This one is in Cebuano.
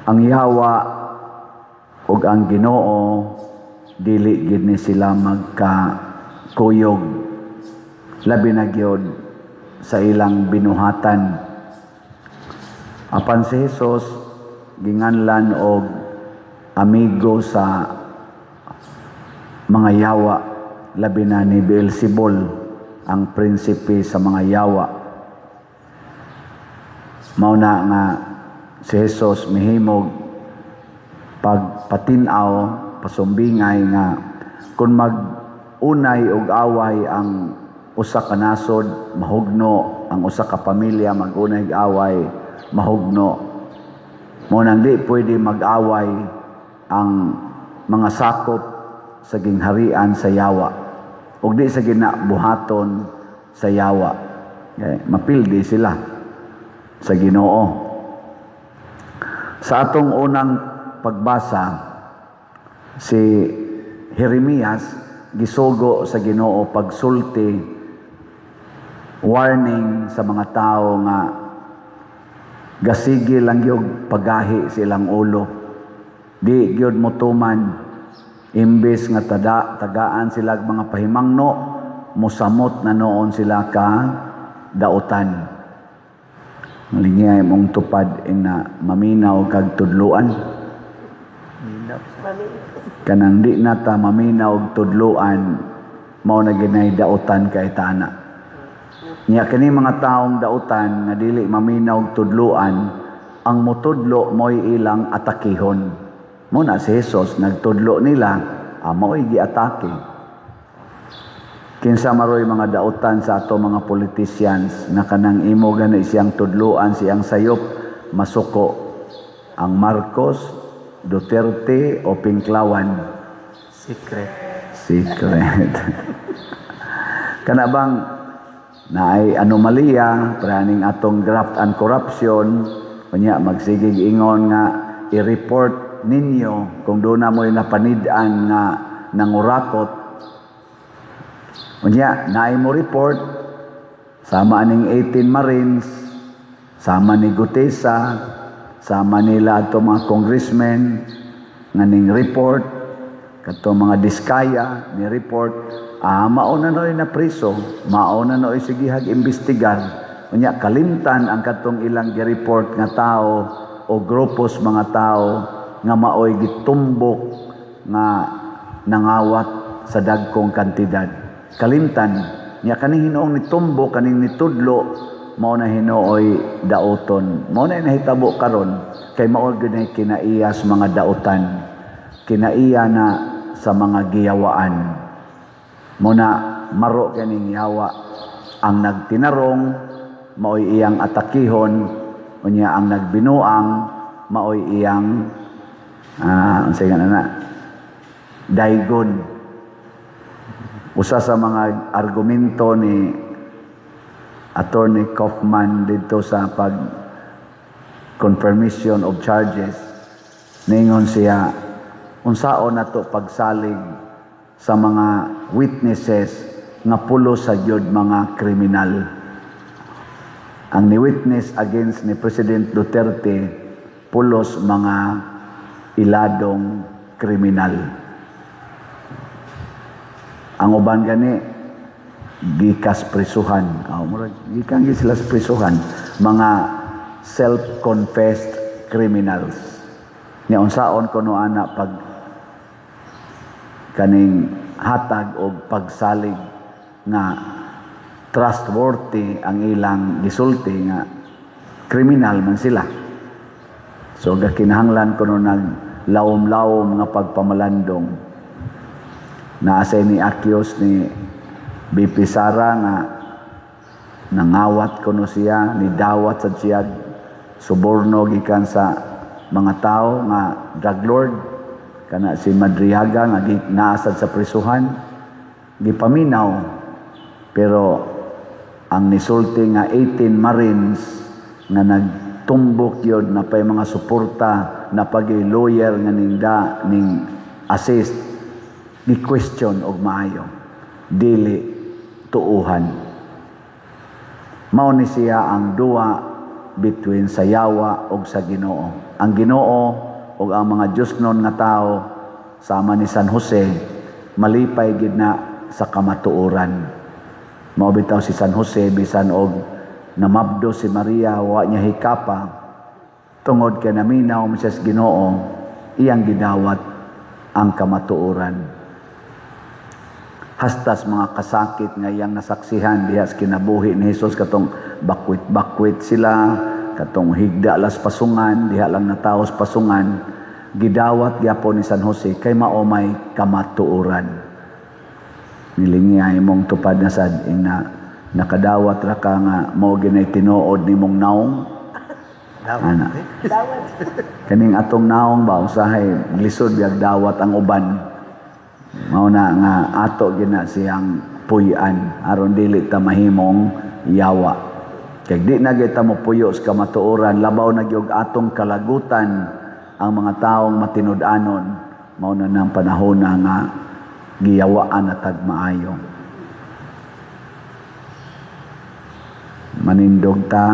Ang yawa ug ang Ginoo, dili gid ni sila magkakuyog, labi na gyud sa ilang binuhatan. Apan si Jesus ginganlan og amigo sa mga yawa, labi na ni Beelzebul, ang prinsipe sa mga yawa. Mao na nga si Jesus mihimog pagpatin-aw, pasumbingay nga kung mag-unay og away ang usa ka nasod, mahugno. Ang usa ka pamilya mag-unay og away, mahugno. Mao nang di pwede mag-away ang mga sakop sa gingharian sa yawa ug di sa ginabuhaton sa yawa. Okay, mapildi sila sa Ginoo. Sa atong unang pagbasa, si Jeremias gisugo sa Ginoo pagsulti, warning sa mga tao nga gasige lang yung pagahi sa ilang ulo. Di gyud motuman. Imbes nga tagaan sila og mga pahimangno, musamot na noon sila ka dautan. Malingay mong tupad ing na maminaw kag tudluan. Kanang di na ta maminaw og tudluan, mao na ginay dautan kay tana. Nya kini mga taong dautan nga dili maminaw og tudluan, ang mutudlo mo'y ilang atakihon. Mao na si Jesus nagtudlo nila, mao'y giatake. Kinsa maroy mga dautan sa ato mga politicians na kanang imo gani siyang tudluan, siyang sayop, masuko? Ang Marcos, Duterte o Pinklawan? Secret. Secret. Kana bang naay anomalya praning atong graft and corruption, unya magsigig ingon nga i-report ninyo kung doon na mo'y napanid-an nga nangurakot. Unya naay mo report sama aning 18 Marines, sama ni Guteza, sama nila ato mga congressmen nga ning report, kato mga Diskaya ni report, mao na noy na priso, mao na noy sigihag imbestigar. Unya kalimtan ang katong ilang gi-report nga tao o grupos mga tao nga maoy gitumbok nga nangawat sa dagkong kantidad. Kalimtan nya kaning hinuong nitumbok, kaning nitudlo, mao na hinuoy dauton. Mao na nahitabo karon kay mao gyud nay kinaiya sa mga dautan, kinaiya na sa mga giyawaan. Mao na maro kaning yawa, ang nagtinarong maoy iyang atakihon, unya ang nagbinuang maoy iyang unsa nga na daygon. Usa sa mga argumento ni Attorney Kaufman dito sa pag confirmation of charges, ningon siya, unsaon nato pagsalig sa mga witnesses nga pulos sa gyud mga kriminal? Ang ni witness against ni President Duterte, pulos mga iladong kriminal. Ang uban gani gikas prisuhan. Oh, murag gikan gyud sila sa prisuhan, mga self-confessed criminals. Nya unsaon kuno ana pag kaning hatag og pagsalig nga trustworthy ang ilang gisulti nga kriminal man sila? So gakinahanglan kuno nag lawom-lawom nga pagpamalandong. Naasay ni accuse ni VP Sara nga nangawat kuno siya, ni dawat sa siya suborno gikan sa mga tao nga drug lord kana si Madriaga nga naasad sa prisuhan, gipaminaw. Pero ang nisulti nga 18 Marines nga nagtumbok yun na pay mga suporta na pag lawyer nga ningda ning assist, gi-question og maayo, dili tuuhan. Mao ni siya ang duwa. between sa yawa ug sa Ginoo. Ang Ginoo ug ang mga Diyosnon nga tao sama ni San Jose, malipay gid na sa kamatuoran. Mao bitaw si San Jose, bisan og namabdo si Maria, wa niya hikapa tungod kay naminaw man siya sa Ginoo, iyang gidawat ang kamatuoran. Hastas mga kasakit nga iyang nasaksihan diha sa kinabuhi ni Jesus, katong bakwit-bakwit sila, katong higda las pasungan, diha lang natawo sa pasungan, gidawat gyapon ni San Jose kay mao may kamatuoran. Nilingi imong tupad na sad ing na nakadawat ra ka nga mao ginay tinuod nimong naong. Ana. Kaning atong naong ba, usahay lisod biyag dawat ang uban. Mao na nga ato gina siyang puy-an aron dili ta mahimong yawa. Kay di na gyud ta mopuyo sa kamatuoran, labaw na gyud atong kalagutan ang mga taong matinud-anon, mao na nang panahon na nga giyawaan na tag maayo. Manindog ta.